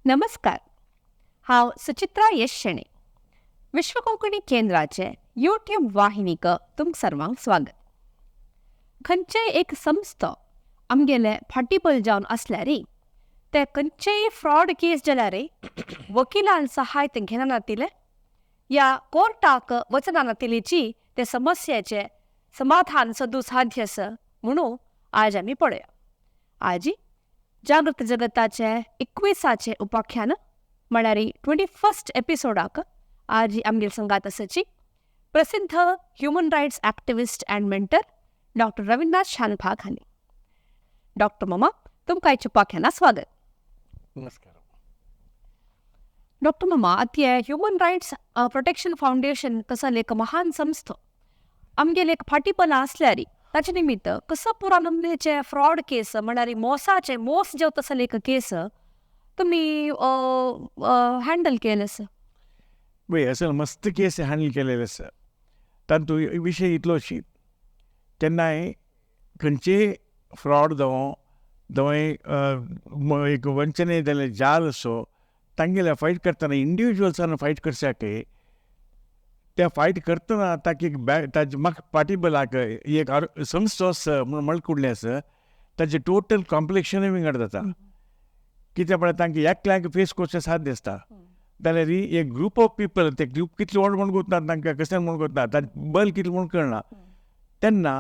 नमस्कार, हांव सुचित्रा यश शेणै. विश्व कोंकणी केंद्राचे यूट्यूब वाहिनीक तुमकां सर्वांक स्वागत. खंयचेय एक संस्था आमगेले फाटीबल जावन आसल्यार, ते खंयचेय फ्रॉड केस जाल्यार वकिलान सहायता घेना नातिले या कोर्टाक वचना नातिलेची ते समस्येचे समाधान सदू साध्य आसा म्हणून आज आमी पळया. आजी जागृत जगताचे 21आचे उपाख्यान म्हळ्यार 21st एपिसोडाक आज आमगेर संगात आसाची प्रसिद्ध human rights activist and mentor doctor Rabindranath Shanbhag हांणी. डॉक्टर मामा, तुमकां आयच्या उपाख्याना स्वागत. नमस्कार. डॉक्टर मामा, आतां ह्युमन रायट्स प्रोटेक्शन फावंडेशन कसले एक महान संस्था आमगेले एक फाटीपणां आसल्यार, ताचे निमित्त कसो पुरा नमनेचे फ्रॉड केस म्हळ्यार मोसाचे मोस जेव तसले एक केस तुमी हँडल केले आसा? पळय, असं मस्त केस हँडल केलेले आसा. तातूंत विशय इतलोशी, केन्नाय खंयचेय फ्रॉड जावं जावं एक वंचने जाल्यार जाल असो, तांगेले फायट करतना इंडिविज्युअल्सान फायट करच्याक, त्या फायट करतना ताका एक बॅक ताजे म्हाका पाठीबलाक एक संस्था आसा म्हणून मळकुडलें आसा, ताजें टोटल कॉम्प्लेक्शनूय विंगड जाता. कित्याक म्हळ्यार तांकां एकल्याक फेस करचें साध्य आसता, जाल्यार एक ग्रूप ऑफ पिपल, ते ग्रूप कितले व्हड म्हूण गोतना, तांकां कशें म्हूण गोतना, तांचें बल कितलें म्हूण कळना, तेन्ना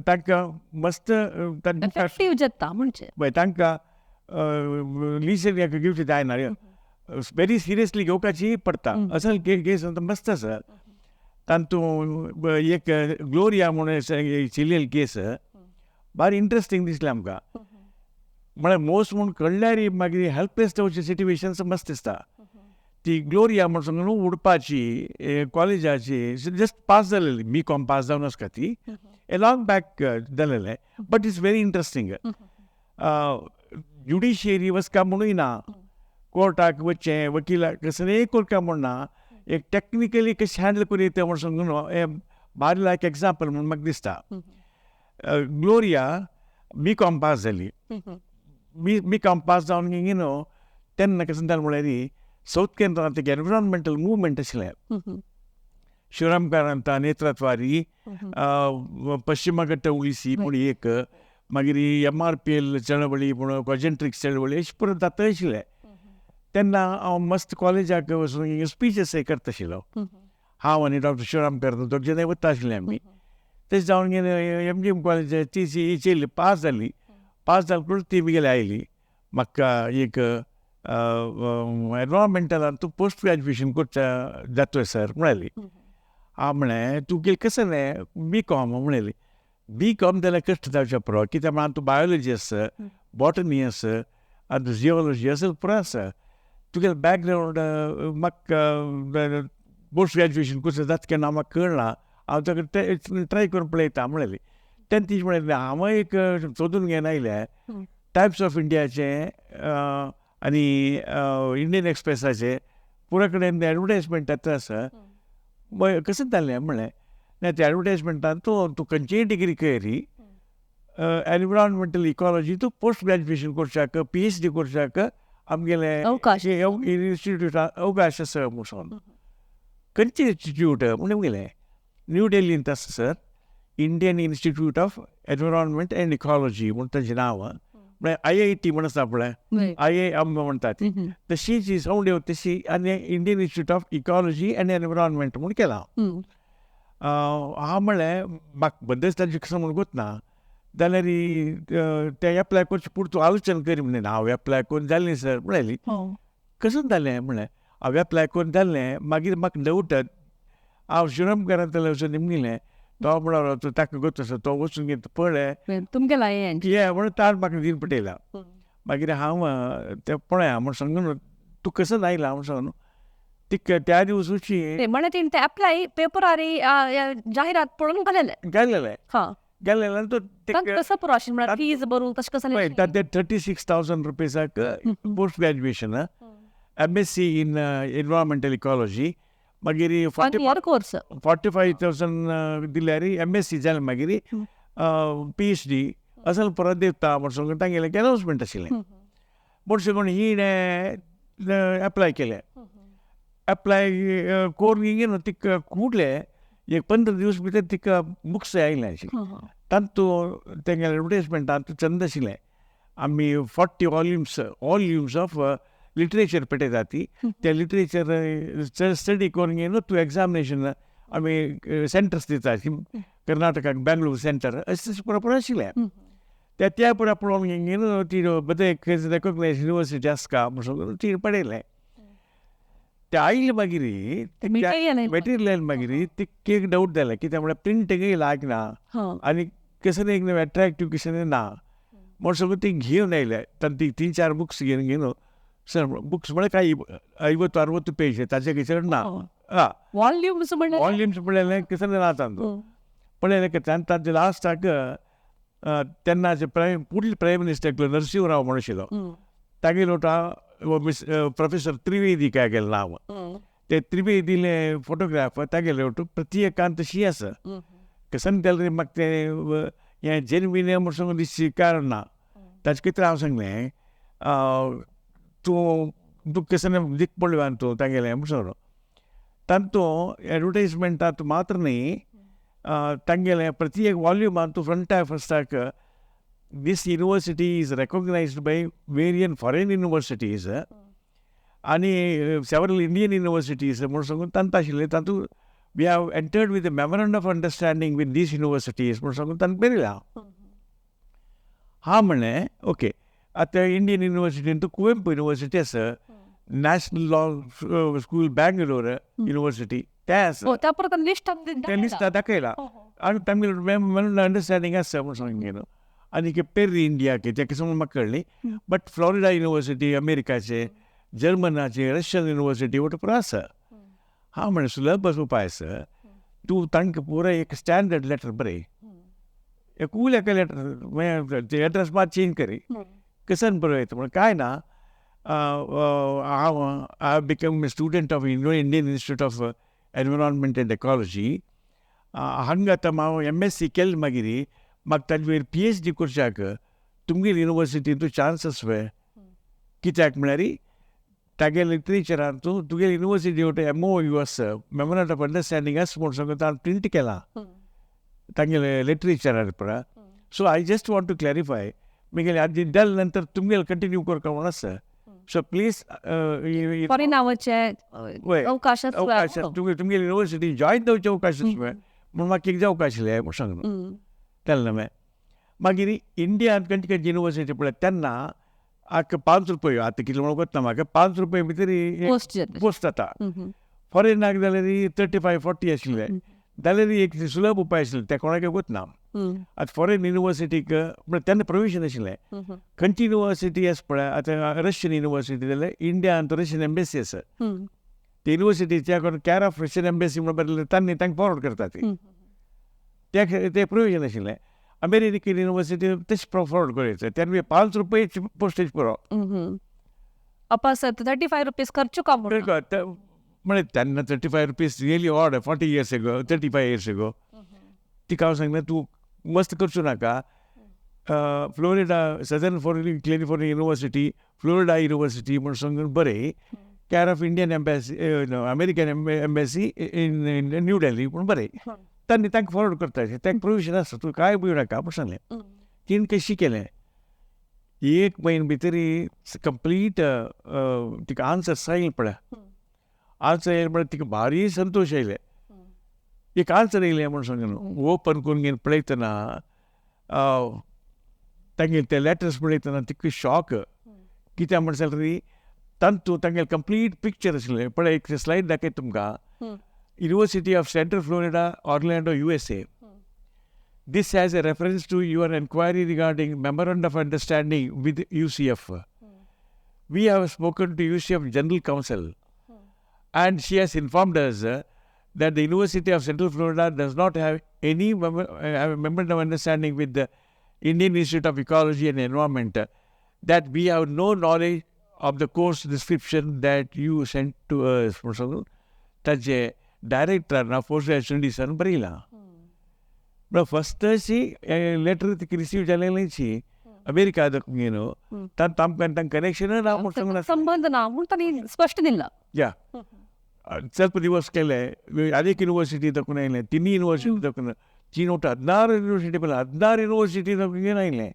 तांकां मस्त इफेक्टीव जाता म्हणजे. पळय, तांकां लिजर घेवचें जायना, व्हेरी सिरियसली घेवपाची पडटा. असल केस मस्त आसा. तातूंत एक ग्लोरिया म्हणून चिलेल केस भारी इंट्रस्टींग दिसलें आमकां. म्हळ्यार मोस म्हूण कळ्ळ्यार मागीर हेल्पलेस जावचे सिट्युएशन्स मस्त दिसता. ती ग्लोरिया म्हण सांगून उडपाची कॉलेजाची जस्ट पास जालेली, बी कॉम पास जावन आसता ती, ए लॉंग बॅक जालेलें, but it's very interesting. Judiciary वचका म्हणूय ना, कोर्टाक वचचें, वकिलाक कसलेंय करका म्हूण ना, एक टॅक्निकली कशें हँडल करूं येता म्हूण सांगून हें भारी लायक एग्जाम्पल म्हूण म्हाका दिसता. ग्लोरिया बी कॉम पास जाली. बी कॉम पास जावन न्हू तेन्ना कशें जालें म्हळ्यार सावथ केंद्रांत एक एनविरोनमेंटल मुवमेंट आशिल्लें. शिवराम कारंता नेतृत्वारी पश्चिम घट्ट उलिसी म्हूण एक, मागीर एमआरपीएल चळवळी म्हूण, कॉजेंट्रीक चळवळी, अशें पुरो जाता आशिल्लें. तेन्ना हांव मस्त कॉलेजाक वचून स्पिचीस करता आशिल्लो. हांव आनी डॉक्टर शिवराम कारंत दोग जाणां वता आशिल्ले आमी. तशें जावन गेले एमजीएम कॉलेज ती चेली पास जाली. पास जाल करून ती म्हगेली आयली, म्हाका एक एनवायरमेंटलान तूं पोस्ट ग्रॅज्युएशन करच्या जातलो सर म्हळ्याली. हांव म्हळें, तूं गेली कशें न्ही बी कॉम म्हळेली. बी कॉम जाल्यार कश्ट जावचें पुरो, कित्याक म्हळ्यार तूं बायोलॉजी आसा, बॉटनी आसा आनी जियोलॉजी आसा, पुरो आसा तुगेलें बॅकग्रावंड. म्हाका पोस्ट ग्रॅज्युएशन करचें जाता केन्ना म्हाका कळना, हांव ताका ट्राय करून पळयता म्हळेली. तेन्ना ती म्हळें, हांव एक सोदून घेवन आयलें टायम्स ऑफ इंडियाचें आनी इंडियन एक्सप्रेसाचें, पुरो कडेन एडवर्टायजमेंट येता आसा. कशें जालें म्हणलें, ना त्या एडवर्टायजमेंटान तूं तूं खंयचीय डिग्री करी, एनविरोनमेंटल इकॉलॉजी तूं पोस्ट ग्रॅज्युएशन करच्याक, पीएचडी करच्याक आमगेलें अवकाश इन्स्टिट्यूटान अवकाश आसा म्हणून. खंयचें इन्स्टिट्यूट म्हणून गेलें, न्यू दिल्लींत आसा sir, Indian Institute of Environment and Ecology म्हूण तांचें नांव. म्हळ्यार आयआयटी म्हण आसा पळय, आयआयएम म्हणटात ती, तशीच ही सावंड येवता तशी, आनी Indian Institute of Ecology and Environment म्हूण केलां. हांव म्हणलें, म्हाका बद्दल तांचें कशें म्हूण गोतना, जाल्यार तें एप्लाय करचें पुरतो आलोचन करी म्हणलें. हांव एप्लाय करून जालें सर म्हणली. कशें जालें म्हणलें, हांव एप्लाय करून जालें, मागीर म्हाका डावट. हांव शिवराम कारंथाले वचून निमगिलें, तो म्हणलो, तूं ताका गोत आसा, तो वचून घेत पळय तुमगेला ये म्हणून ताण म्हाका दिवन पटयला. मागीर हांव तें पळया म्हूण सांगून, तूं कसो आयला म्हूण सांगून तिका त्या दिवसूची म्हळ्यार तेणें ते एप्लाय पेपरार जाहिरात पळोवन घालेलें. घालेलें. घालेलें तो कसो पुरो आशिल्लें म्हळ्यार फीज भरून तशें कसलें? पळय, ते 36,000 रुपीजाक post graduation MSc in environmental ecology, मागीर 40 कोर्स 45,000 दिल्यार एमएससी जालें, मागीर पीएचडी असल परत दिता म्हूण सांगून तांगेलें अनाउन्समेंट आशिल्लें. म्हूण सांगून हिणें एप्लाय केलें. एप्लाय करून तिका कुडले एक 15 दिवस भितर तिका बुक्स आयले अशें. तातूंत तेंगेलें एडवर्टायजमेंटान चंद आशिल्लें, आमी 40 वॉल्युम्स ऑफ लिटरेचर पेटयतात ती, ते लिटरेचर स्टडी करून घेवन तूं एग्जामिनेशन आमी सेंटर्स दिता कर्नाटकाक, बेंगलोर सेंटर अशें पुरो आशिल्लें. त्या त्या पुरा पळोवन घेवन ती बरें रेकॉग्नायज युनिवर्सिटी आसा म्हूण ती पळयलें. ते आयले मागीर मटेरियल आयलें मागीर तिका एक डावट जालें, कित्याक म्हळ्यार प्रिंटींगय लागना आनी कसलें एक एट्रेक्टीव कसलें ना म्हूण सगळें ती घेवन आयले. तांणी ती 3-4 बुक्स घेवन घेवन सर बुक्स म्हळ्यार काय 50-60 पेज ताचे चड ना. हा, वॉल्युम्स वॉल्युम्स पळयलें कसलें ना तांचो पळयलें की तांचे लास्टाक तेन्नाचे प्रायम फुडले प्रायम मिनिस्टर नरसिंह राव म्हूण आशिल्लो, तागेलो मिस प्रोफेसर त्रिवेदी काय गेलें नांव, ते त्रिवेदीले फोटोग्राफ तागेले प्रत्येकान तशी आसा. कसन जाल्यार म्हाका तें हें जेन्युइन म्हूण सांगून दिसची कारण ना. ताचे कितें हांव सांगलें, तूं तूं कसन दीक पडलो तूं तागेलें म्हूण सांगलो. तातूंत एडवर्टायजमेंटांत मात्र न्ही, तांगेलें प्रत्येक वॉल्युमान तूं फ्रंटा फर्स्टाक this university is recognized by various foreign universities आनी सेवरल इंडियन युनिवर्सिटीज म्हूण सांगून तांकां आशिल्लें. तातूंत we have entered with a memorandum of understanding with these universities म्हूण सांगून तांकां बरयलां. हा म्हणलें ओके. आतां इंडियन युनिवर्सिटीन तूं कुवेंपू युनिवर्सिटी आसा, national law school Bangalore university तें आसा, तें लिस्ट दाखयलां आनी तांगेलें मेमोरंडम अंडरस्टँडींग आसा म्हूण सांगून. आनी पेर्री इंडिया तें कशें म्हूण म्हाका कळ्ळी, बट फ्लॉरिडा युनिवर्सिटी अमेरिकाचे, जर्मनाचे, रशियन युनिवर्सिटी वट पुरो आसा. हांव म्हणलें सुलभ उपाय आसा, तूं तांकां पुराय एक स्टँडर्ड लेटर बरय, एक उल एका लेटर एड्रेस मात चेंज करी कसन बरयता म्हणून काय ना, हांव I become a student of Indian Institute of Environment and Ecology, हांगा आतां हांव MSc केलें मागीर म्हाका ताजे वयर PhD करच्याक तुमगेले युनिवर्सिटींत चान्स आसा. कित्याक म्हळ्यार तागेले लिटरेचरान तूं तुगेले युनिवर्सिटी वटेन MOU आसा, मेमोरंडम ऑफ अंडरस्टँडींग आसा म्हूण सांगून ताणें प्रिंट केलां तांगेले लिटरेचरार पळय. So I just want to clarify मुगेले आदी जाले नंतर तुमगेले कंटिन्यू करता म्हूण आसा. सो प्लीज अवकाश तुमगेले युनिवर्सिटी जॉयन जावचे अवकाश आसा म्हूण म्हाका एक जावंक आशिल्लें म्हूण सांगून तेन्ना मागीर मागीर इंडियांत खंयची खंयची युनिवर्सिटी पळय तेन्ना आतां 5 रुपये आतां कितले म्हणून वतना म्हाका 5 रुपये भितर पोस्ट जाता. फॉरेनाक जाल्यार 35-40 आशिल्ले जाल्यार एक सुलभ उपाय आशिल्ले, ते कोणाक वतना. आतां फॉरेन युनिवर्सिटीक म्हळ्यार तेन्ना प्रोविजन आशिल्लें. खंयची युनिवर्सिटी आसा पळय आतां रशियन युनिवर्सिटी जाल्यार इंडियांत रशियन एम्बेसी आसा, ते युनिवर्सिटीच्या केअर ऑफ रशियन एम्बेसी म्हणून बरयलें तांणी तांकां फॉरवर्ड करता ती, ते प्रोविजन आशिल्लें. अमेरिकन युनिवर्सिटी तशें फॉरवर्ड करायचं तेन्ना 5 रुपये पोस्टेज पुरो. अपास 35 रुपीज खर्च का म्हळ्यार तेन्ना 35 rupees really odd, 40 years ago, 35 years ago. तिका हांव सांगलें तूं मस्त करचो नाका, Florida Southern California University, Florida University म्हूण सांगून बरय, care of Indian embassy, American embassy in New Delhi म्हूण बरय, तांणी तांकां फॉरवर्ड करता तांकां प्रोविजन आसा, तूं कांय भिवू नाका म्हूण सांगलें. तिणें कशी केलें, एक म्हयनो भितर कंप्लीट तिका आन्सर आयलें पळय, आन्सर येयलें म्हळ्यार तिका भारी संतोश आयले, एक आन्सर येयलें म्हूण सांगून ओपन करून घेवन पळयतना तांगेले ते लेटर्स पळयतना तिका शॉक. कित्याक म्हण जाल्यार तांतू तांगेलें कंप्लीट पिक्चर आशिल्लें पळय, एक स्लायड दाखयता तुमकां. University of Central Florida, Orlando, USA. This has a reference to your enquiry regarding memorandum of understanding with UCF. We have spoken to UCF General Counsel and she has informed us that the University of Central Florida does not have any memorandum of understanding with the Indian Institute of Ecology and Environment, that we have no knowledge of the course description that you sent to us. ताचे डायरेक्टरान post graduation डिसान बरयलां. म्हळ्यार first अशी letter तिका receive जालेलीची America दाखोवन न्हू तांकां आमकां तांकां कनेक्शन ना म्हूण सांगून संबंद ना म्हूण तांणी स्पश्ट दिला. या ಸ್ವಲ್ಪ ದಿವಸ केले अनेक युनिव्हर्सिटी दाखोवन आयलें, तिन्ही युनिव्हर्सिटी दाखोवन 3 ಒಟ್ಟು 16 युनिव्हर्सिटी पळय, 16 युनिव्हर्सिटी दाखोवन आयलें.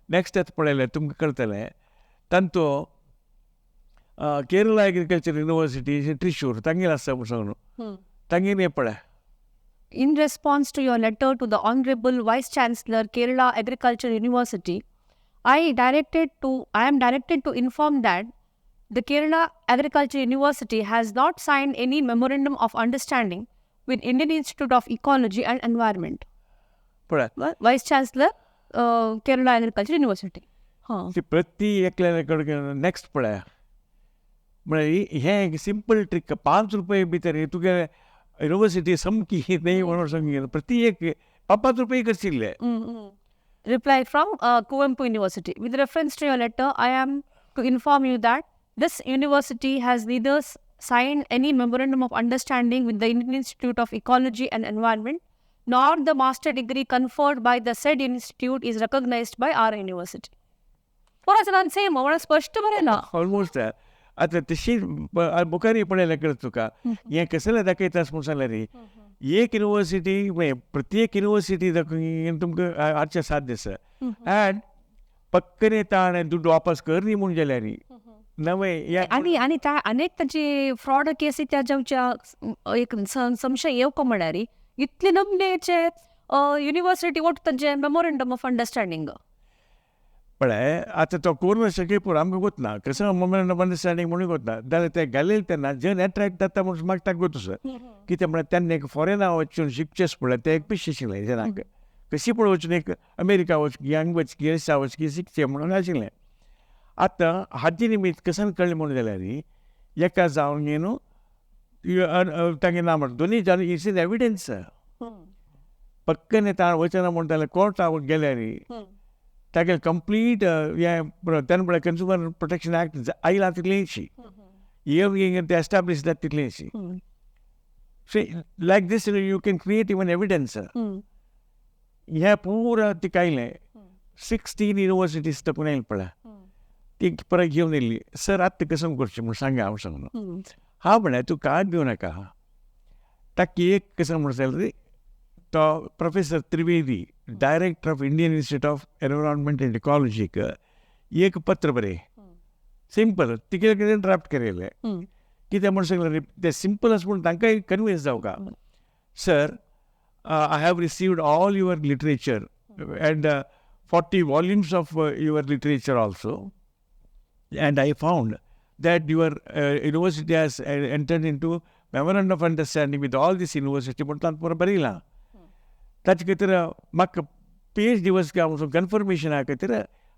नेक्स्ट येता पळयलें तुमकां कळटलें तांचो केरला एग्रीकल्चर युनिव्हर्सिटी त्रिशूर तांगेर आसा म्हूण सांगून तांगेर हें पळय. In response to your letter to the Honorable Vice Chancellor, Kerala Agriculture University, I am directed to inform that the Kerala Agriculture University has not signed any memorandum of understanding with Indian Institute of Ecology and Environment. पळय Vice Chancellor, Kerala Agriculture University. ती प्रति एकल्या कडेन next पळय म्हळ्यार हें एक simple trick. 5 रुपये भितर तुगे युनिव्हर्सिटी सामकी न्हय म्हणून सांग प्रति एक 5 रुपये करशिल्ले. Reply from Kuvempu University. With reference to your letter, I am to inform you that this university has neither signed any memorandum of understanding with the Indian Institute of Ecology and Environment, nor the master degree conferred by the said institute is recognized by our university. पोराचं same म्हणून स्पश्ट बरयलां. Almost आतां तशी मुखार पळयल्यार कळत तुका हें कसलें दाखयता म्हूण सांगल्यार एक युनिव्हर्सिटी प्रत्येक युनिव्हर्सिटी दाखोवन तुमकां हाडचें साध्य आसा. अँड पक्कने ताणें दुड्ड वापस कर न्ही म्हूण जाल्यार नवे आनी आनी त्या अनेक तांची फ्रॉड केसी त्या जावच्या एक संशय येवको म्हळ्यार इतले नमनेचे युनिव्हर्सिटी ಒಟ್ಟು तांचे मेमोरंडम ऑफ अंडरस्टँडींग. पळय आतां तो करूं शके पूण आमकां गोत ना कसो मेमोरंडम ऑफ अंडरस्टँडींग म्हणून गोत ना जाल्यार ते घालेले तेन्ना जन एट्रॅक्ट जाता म्हणून म्हाका ताका गोत आसा. कितें म्हळ्यार तेन्ना एक फॉरेना वचून शिकचेंच पळय ते एक पिशें आशिल्लें जनाक कशी पूण वचून एक अमेरिका वचकी हांगा वचकी रशिया वचकी शिकचें म्हणून आशिल्लें. आतां हाजे निमित्त कसान कळ्ळें म्हणून जाल्यार एका जावन न्हू तांगे ना म्हणटा दोनी जावन it's in evidence. पक्कने ताण वचना म्हणटा जाल्यार कोर्टा गेल्यार तागे कंप्लीट हें तेन्ना म्हळ्यार कंज्युमर प्रोटेक्शन एक्ट आयला तितलेंशी येवन ते एस्टाब्लीश जाता तितलेंशी. So like this you can create even evidence. हें पुरा तिका आयलें 16 युनिव्हर्सिटीज तकून आयलें पळय ती परत घेवन येयली. सर आतां कसम करचें म्हूण सांगा हांव सांगलो. हांव म्हळ्यार तूं कांय भिवू नाका. ताका एक कसम म्हण जाल्यार तो professor Trivedi director of Indian Institute of Environment and इकॉलॉजीक एक पत्र बरय सिंपल तिके कितें ड्राफ्ट केलें कितें म्हण सांगलें तें सिंपल आसा पूण तांकांय convince जावका. Sir I have received all your literature and 40 volumes of your literature also, and I found that your university has entered into memorandum of understanding with all this university म्हूण तांकां पुरो बरयलां. ताचे खातीर म्हाका पी एच डी वचका म्हणून कन्फर्मेशना खातीर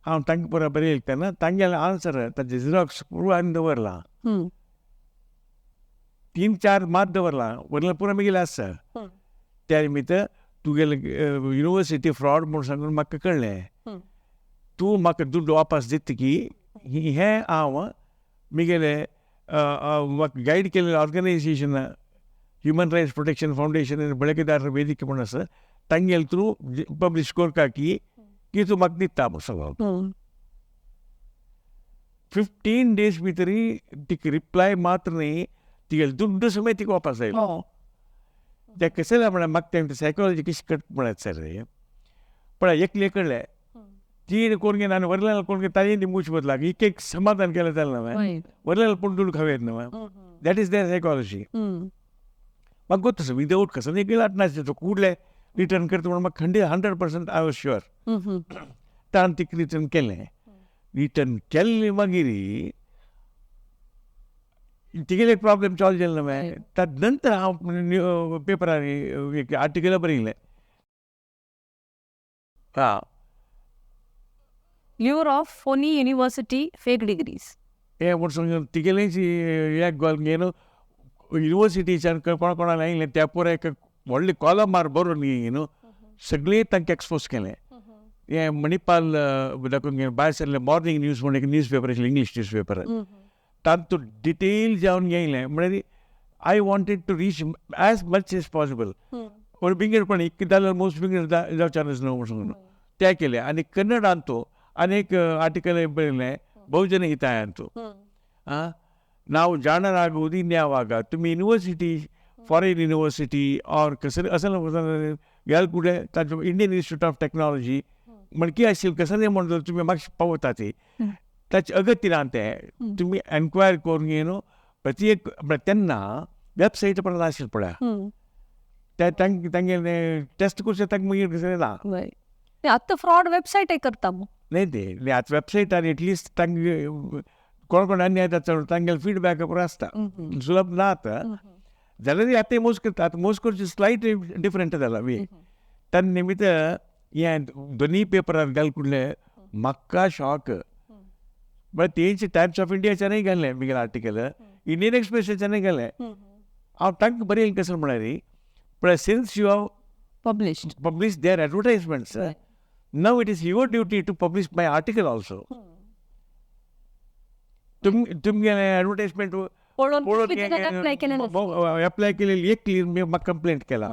हांव तांकां पुरो बरयलें तेन्ना तांगेलें आन्सर ताचें झिरॉक्स पुरो हांवें दवरलां. 3-4 मात दवरलां वरलें पुरो मागीर आसा. त्या निमित्त तुगेलें युनिव्हर्सिटी फ्रॉड म्हूण सांगून म्हाका कळ्ळें. तूं म्हाका दुड्ड वापस दिता की हें हांव म्हगेलें म्हाका गायड केल्लें organisation human rights protection foundation बळकेदार वेदिका म्हूण आसा तांगेले थ्रू पब्लीश करता की की तूं म्हाका दिता म्हूण सांगून. 15 डेज भितर तिका रिप्लाय मात्र न्ही तिगेले दुड्ड समेत तिका वापस आयलो. ते कशें म्हळ्यार म्हाका तें सायकोलॉजी कशी कट म्हळ्यार सर पळय एकले कडले तीन कोण घेवन आनी वरल्यान कोण घेवन ताणें मूच बदलाक एक एक समाधान केलें जालें न्हय वरल्यान पूण दुड्ड खावं न्हय. That is there psychology. म्हाका गोत आसा विदावट कसो एक नासलें तो कुडले रिटर्न करता म्हणून म्हाका खंडीत 100% I was sure. ताणें तिका रिटर्न केलें. रिटर्न केल्लें मागीर तिगेले एक प्रॉब्लम सॉल्व जालें न्हय. ताजे नंतर हांव पेपरांनी एक आर्टिकल बरयलें. हां Lure of phony university fake degrees. हें म्हूण सांगून तिगेलेंच एक गोल घेवन युनिव्हर्सिटीच्यान कोणा कोणाक आयलें त्या पुरो एक व्हडलें कॉलम मार बरोवन न्हू सगळें तांकां एक्सपोज केलें. हें मणिपाल दाखोवन भायर सरलें मॉर्निंग न्यूज म्हूण एक न्यूज पेपर आशिल्लें इंग्लीश न्यूज पेपर तातूंत डिटेल जावन येयलें. म्हळ्यार I wanted to reach as much as possible. पूण बिंगेर पण एक जाल्यार मोस्ट बिंगेर जावचें न्हू म्हूण सांगून तें केलें. आनी कन्नडान तो आनी एक आर्टिकल बरयलें बहुजन हिताय अंतू. आं, ನಾವು ಜಾಣರಾಗುವುದು ಇನ್ಯಾವಾಗ. तुमी युनिवर्सिटी, फॉरेन युनिवर्सिटी ऑर कसले असं गेल कुठे तांचो इंडियन इन्स्टिट्यूट ऑफ टेक्नॉलॉजी म्हणकी आशिल्ली कसले म्हणून तुमी मातशें पावता ती ताची अगत्य ना. तें तुमी एन्क्वायरी करून घेवन प्रति एक म्हळ्यार तेन्ना वेबसायट पण नाशिल्ली पळया, ते तांगेले टेस्ट करचें तांकां मागीर कसलें ना. आतां फ्रॉड वेबसायटय करता मू. न्ही ते आतां वेबसायटार एटलिस्ट तांगे कोण कोण अन्याय जाता तांगेले फिडबॅक पुरो आसता, सुलभ ना आतां जाल्यार आतां मोज करता. आतां मोज करचे स्लायट डिफरंट जाला वे. त्या निमित्त हें दोनूय पेपरार घाल कुडले म्हाका शॉक. म्हळ्यार तेंचे टायम्स ऑफ इंडियाच्यानूय घालें मुगेलें आर्टिकल, इंडियन एक्सप्रेसाच्यानूय घालें. हांव तांकां बरयलें कसलें म्हळ्यार पळय, since you have published publish their advertisements, now it is your duty to publish my article also. तुमगेलें एडवर्टायजमेंट एप्लाय केलेली एक क्लियर म्हाका कंप्लेंट केला.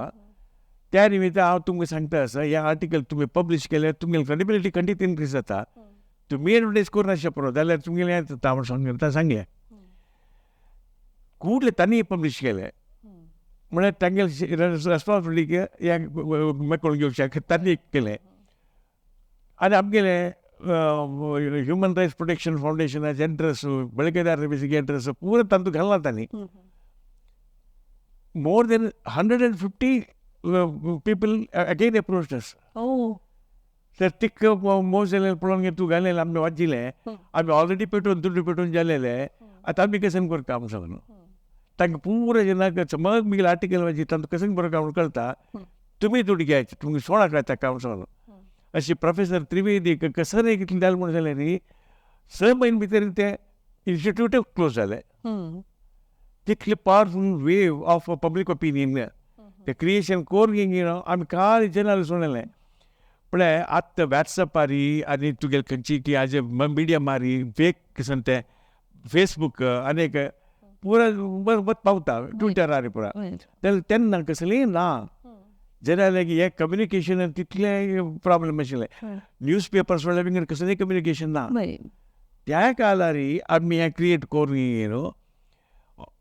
त्या निमित्त हांव तुमकां सांगता आसा, हें आर्टिकल तुमी पब्लीश केल्यार तुमगेली क्रेडिबिलिटी खंडीत इनक्रीज जाता. तुमी एडवर्टायज करूं पुरो जाल्यार तुमगेलें हें जाता म्हूण सांगता सांगलें. कुडले तांणी पब्लीश केलें म्हळ्यार तांगेले रेस्पॉन्सिबिलिटी हें मेकळून घेवच्याक तांणी केलें. आनी आमगेलें ह्युमन रायट्स प्रोटेक्शन फावंडेशनाचे एड्रेस, बळगेदार बेसीक एड्रेस पुरो तांतूं घालना तांणी. More than 150 people again approach us. तर तिक मोज जालें पळोवन तूं घालें आमी वाचिलें, आमी ऑलरेडी पेटोवन दुड्डू पेटोवन जालेले, आतां आमी कशें करता म्हूण सांगून तांकां पुरो जेन्ना मग मुगेलें आर्टिकल वाची तांकां कशें बरो म्हूण कळटा. तुमी दुड्ड घेयाचे तुमकां सोळा कळटा काय म्हूण सांगून. अशी प्रोफेसर त्रिवेदी कसरे कितलें जालें म्हूण जालें न्ही, 6 म्हयने भितर तें इन्स्टिट्यूटय क्लोज जालें. तितली powerful wave of public opinion तें क्रिएशन करून आमी काल जनाल सोडलें. पळय आतां वॉट्सएपारी आनी तुगेले खंयची की आज मिडिया मारी फेक किसन तें फेसबूक आनी एक पुरा बरें पावता ट्विटरार पुरा. तेन्ना कसलीय ना जाल्यार हें कम्युनिकेशन तितलें प्रॉब्लम आशिल्लें. न्यूज पेपर सोडल्यार बिंगर कसलें कम्युनिकेशन ना. त्या काळार आमी हें क्रिएट करून न्हू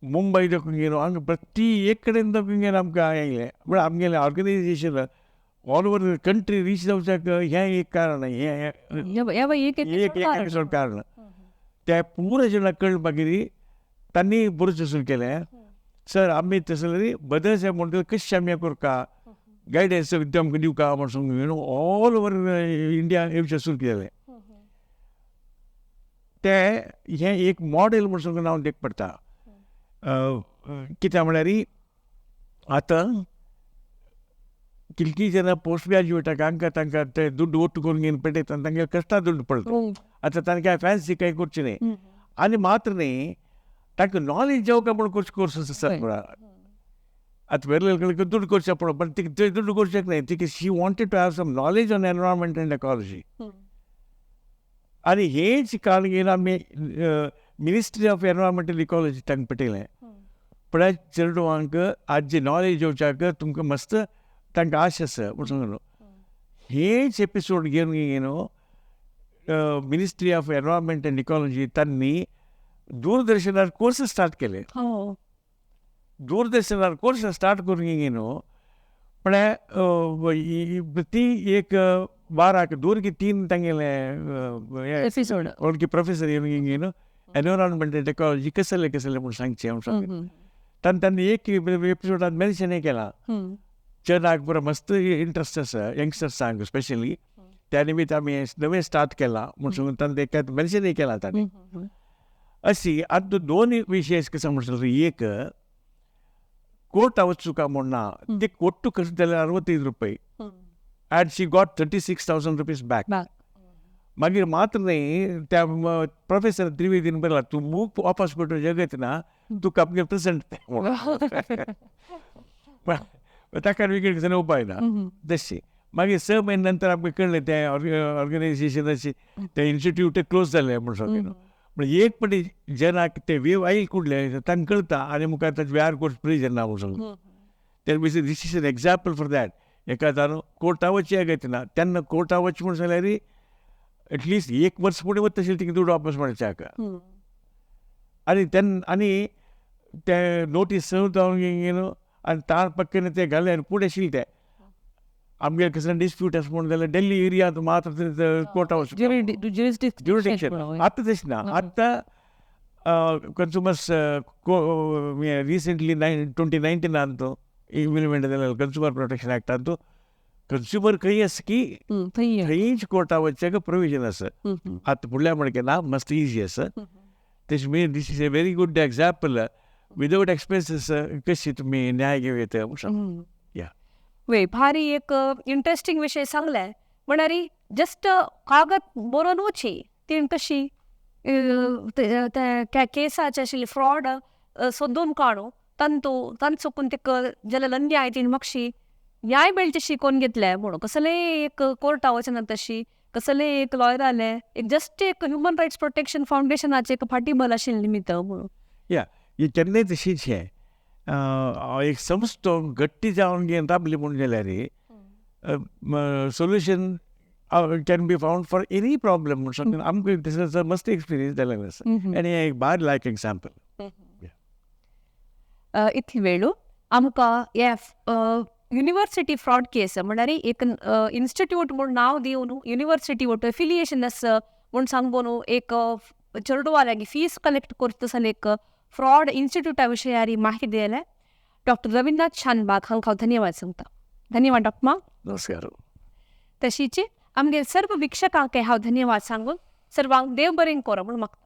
मुंबय दाखोवन गेलो हांगा प्रति एक कडेन दाखोवन गेलो आमकां येयलें. म्हळ्यार आमगेलें organisation all over the country reach जावच्याक हें एक कारण, हें एक एपिसोड कारण. त्या पुरो जेन्ना कळ्ळें मागीर तांणी बरोवचें सुरू केलें, सर आमी तसले बदल साहेब म्हणटा कशें आमी करता गायडन्स आमकां दिवका म्हूण सांगून ऑल ओवर इंडिया येवचें सुरू केलें. तें हें एक मॉडेल म्हूण सांगून हांव देख पडटा. कित्याक म्हळ्यार आतां कितलीं जाणां पोस्ट ग्रॅज्युएटाक हांकां तांकां ते दुड्ड ओट्ट करून घेवन पेटयता आनी तांगेले कश्टा दुड्ड पडटा. आतां तांकां फॅन्सी कांय करचें न्ही आनी मात्र न्ही तांकां नॉलेज जावं काय म्हूण करचे कोर्स आसात पळय. आतां वेगळे कडेन दुड्ड करचें पडो, पण तिका दुड्ड करचें न्ही, तिका she wanted to have some knowledge on environment and ecology. आनी हेच कारण घेवन आमी मिनिस्ट्री ऑफ एनवायरमेंटल इकॉलॉजी तांकां पेटयलें. पळय चेडवांक आज जी नॉलेज येवच्याक तुमकां मस्त तांकां आश आसा म्हूण सांगलो. हेच एपिसोड घेवन न्हू ministry of environment and ecology तांणी दूरदर्शनार कोर्स स्टार्ट केले. दूरदर्शनार कोर्स स्टार्ट करून न्हू पळय ती एक बाराक दोन की तीन तांगेले एपिसोड की प्रोफेसर येवन न्हू एनवायरमेंट एंड इकॉलॉजी कसले कसले म्हूण सांगचें म्हूण सांगलें. तांणी एक एपिसोडान मेन्शनय केलां. चेडाक बरो मस्त इंट्रस्ट आसा यंगस्टर्सांक स्पेशली, त्या निमित्त आमी नवें स्टार्ट केलां म्हूण सांगून तांणी एका मेन्शनय केलां तांणी. अशी आतां दोन विशय कशें म्हणटा, एक कोर्टा वचूं म्हूण ना, ते कोर्टू कशें जाल्यार 65 रुपये and she got 36,000 rupees back. मागीर मात्र न्ही त्या प्रोफेसर त्रिवेदीन बरयला तूं बूक वापस पडटो जगत ना तुका आमगे प्रेजेंट ताका वेगळी कसलें उपाय ना तशी. मागीर 6 म्हयने नंतर आमकां कळ्ळें तें ऑर्गनायझेशनाची तें इन्स्टिट्यूट क्लोज जालें म्हूण सांगलें. म्हणजे एक पटी जेन्ना ते वेव आयल कुडले तांकां कळटा आनी मुखार ताचे वेहार कोर्स प्रयोजन ना म्हूण सांगलें. ते this is an example for that. एका जाणू कोर्टा वचचें अगत्य ना, तेन्ना कोर्टा वचचें म्हूण सांगल्यार एटलिस्ट एक वर्स फुडें वता तशें तिका दुडू वापस मेळच्याक. आनी तेन्ना आनी ते नोटीस सर्व जावन आनी तार पक्कने ते घाले आनी फुडें आशिल्ले ते आमगेर कसले डिस्प्यूट आसा म्हणून जाल्यार डेल्ली एरियांत मात्र कोर्टा वचूं, ज्युरिडिक्शन. आतां तशें ना. आतां कन्ज्युमर्स रिसेंटली 2019 इम्प्लिमेंट जालें कन्ज्युमर प्रोटेक्शन एक्टांत, कन्ज्युमर खंय आसा की थंयच कोर्टा वचच्याक प्रोविजन आसा. आतां फुडल्या म्हणके ना, मस्त इजी आसा. तेश mean this is a very good example, without expenses कशी तुमी न्याय घेवं येता म्हणून. या. वे भारी एक इंटरेस्टिंग विशय सांगलाय. म्हळ्यार जस्ट कागद बरोवन वची तीण कशी त्या केसाचे आशिल्ली फ्रॉड सोदून काडून तांतू तांचो चुकून तिका जाल्यार अन्याय तीण मातशी न्याय मेळचे शिकोवन घेतले म्हणून कसलेय एक कोर्टा वचना, तशी कसलेय एक लॉयर आले, एक जस्ट एक ह्युमन रायट्स प्रोटेक्शन फावंडेशनाचे एक फाटीबल आशिल्लें निमित्त म्हणून. या, ही केन्नाय तशीच हें एक संस्था गट्टी जावन घेवन राबली म्हूण जाल्यार solution can be found for any problem म्हूण सांगून आमकां तसो मस्त एक्सपिरियन्स जालेलो आसा आनी एक बार लायक एग्जाम्पल. इतली वेळू आमकां हे युनिवर्सिटी फ्रॉड केस, म्हणल्यार एक इन्स्टिट्यूट म्हूण नांव दिवन, युनिवर्सिटी वट एफिलिएशन आसा म्हूण सांगून एक चेडवाल्यागी फीस कलेक्ट करता जाल्यार एक फ्रॉड इन्स्टिट्यूटा विशयारी माहिती दिले डॉक्टर रविंद्रनाथ शानबाग हांकां हांव धन्यवाद सांगता. धन्यवाद डॉक्टर मा. नमस्कार. तशीच आमगे सर्व वीक्षकांक हांव धन्यवाद सांगून सर्वांक देव बरें करो म्हूण मागता.